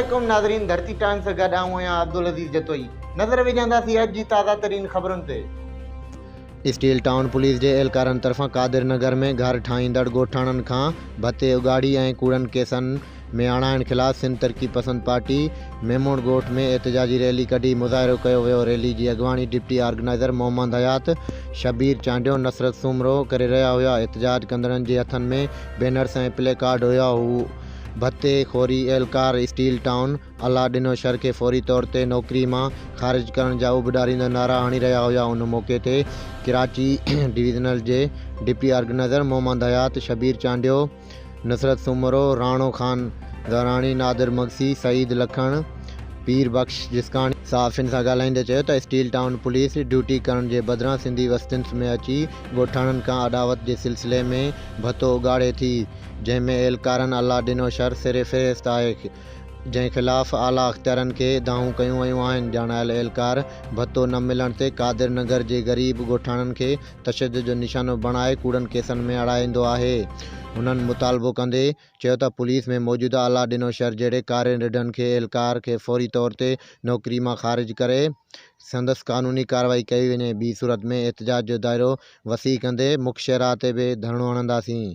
عليڪم ناظرين ڌرتي ٽائمز سان گڏ آئون آهيان عبدالعزيز جتوئي نظر وجهنداسين اڄ جي تازه ترين خبرن تي. اسٽيل ٽائون پوليس جي اهلڪارن طرفان قادر نگر ۾ گهر ٺاهيندڙ ڳوٺاڻن کان ڀتي اڳاڙي ۽ ڪوڙن ڪيسن ۾ آڻائڻ خلاف سنڌ ترقي پسند پارٽي ميمڻ ڳوٺ ۾ احتجاجي ريلي ڪڍي مظاهرو ڪيو ويو ريلي جي اڳواڻي ڊپٽي آرگنائيزر محمد حيات، شبير چانڊيو، نصرت سومرو ڪري رهيا هيا احتجاج ڪندڙن جي هٿن ۾ بينرس ۽ پلي ڪارڊ هيا هو ڀتي خوري اهلڪار اسٽيل ٽائون الله ڏنو شر کي فوري طور تي نوڪري مان خارج ڪرڻ جا اڀ ڏاريندڙ نعرا هڻي رهيا هيا ان موقعي تي ڪراچي ڊويزنل جي ڊپٽي آرگنائيزر محمد حيات، شبير چانڊيو، نصرت سومرو، راڻو خان زهراڻي، نادر مگسي، سعيد لکڻ، پير بخش جسڪاڻي، صحافين سان ڳالهائيندي چيو ته اسٽيل ٽائون پوليس ڊيوٽي ڪرڻ جي بدران سنڌي وستين ۾ اچي ڳوٺاڻن کان اڏاوت جي سلسلي ۾ ڀتو اڳاڙي ٿي جنهن ۾ اهلڪارن الله ڏنو شر سر فهرست آهي جنهن خلاف اعليٰ اختيارن کي دانهون ڪيون ويون آهن ڄاڻايل اهلڪار ڀتو نه ملڻ تي قادر نگر جي غريب ڳوٺاڻن کي تشدد جو نشانو بڻائي ڪوڙن ڪيسن ۾ اڙائيندو آهي. هنن مطالبو ڪندي چيو ته پوليس ۾ موجوده الله ڏنو شر جهڙي ڪارين رڍن کي اهلڪار کي فوري طور تي نوڪري مان خارج ڪري سندس قانوني ڪارروائي ڪئي وڃي ٻي صورت ۾ احتجاج جو دائرو وسيع ڪندي مک شهراهه تي به ڌرڻو هڻنداسين.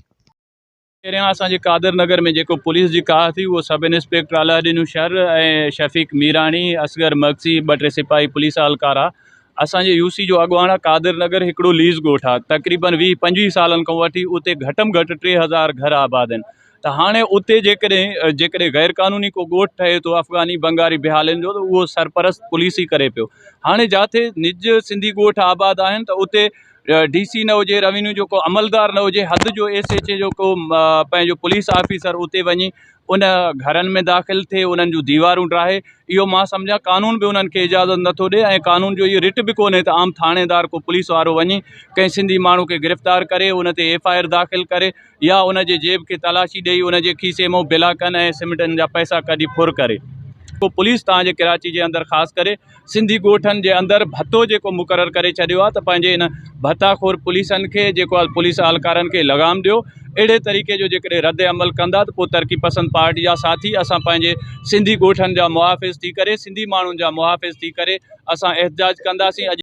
پهريان اسان جي قادر نگر ۾ جيڪو پوليس جي ڪاهه ٿي اهو سب انسپيڪٽر الهه ڏنو شر ۽ شفيق ميراڻي اصغر مگسي ٻه ٽي سپاهي پوليس اهلڪار آ اسان جي يو سي جو اڳواڻ آ قادر نگر هڪڙو ليز ڳوٺ آ تقريبن 20 25 سالن کان وٺي اتي گهٽ م گهٽ 3000 گهر آباد آهن ته هاڻي اتي جيڪڏهن جيڪڏهن غير قانوني ڪو ڳوٺ ٺهي ٿو افغاني بنگاري بهالين جو ته اهو سرپرست پوليس ئي ڪري پيو هاڻي جاٿي نج سنڌي ڳوٺ آباد آهن ته اتي ڊي سي نه هجي روينيو جو ڪو عملدار نه هجي حد جو ايس ايڇ اي جو ڪو پنهنجو پوليس آفيسر اتي وڃي ان گهرن ۾ داخل ٿئي انهن جون ديوارون ڊاهي اهو مان سمجهان قانون به انهن کي اجازت نٿو ڏي ۽ قانون جو اهو رٽ به ڪونهي ته عام ٿاڻيدار ڪو پوليس وارو وڃي ڪنهن سنڌي ماڻهو کي گرفتار ڪري ان تي ايف I R داخل ڪري يا ان جي جيب کي تلاشي ڏئي ان جي کيسي مان بلاڪن ۽ سمٽن جا پئسا ڪڍي ڦر ڪري. پوء پوليس توهان جي ڪراچي جي اندر خاص ڪري سنڌي ڳوٺن جي اندر ڀتو جيڪو مقرر ڪري ڇڏيو آهي ته پنهنجي ان ڀتا خور پوليسن کي جيڪو آهي پوليس اهلڪارن کي لغام ڏيو اهڙي طريقي جو جيڪڏهن رد عمل ڪندا ته پوء ترقي پسند پارٽي جا ساٿي اسان پنهنجي سنڌي ڳوٺن جا محافظ ٿي ڪري سنڌي ماڻهن جا محافظ ٿي ڪري اسان احتجاج ڪنداسين اڄ.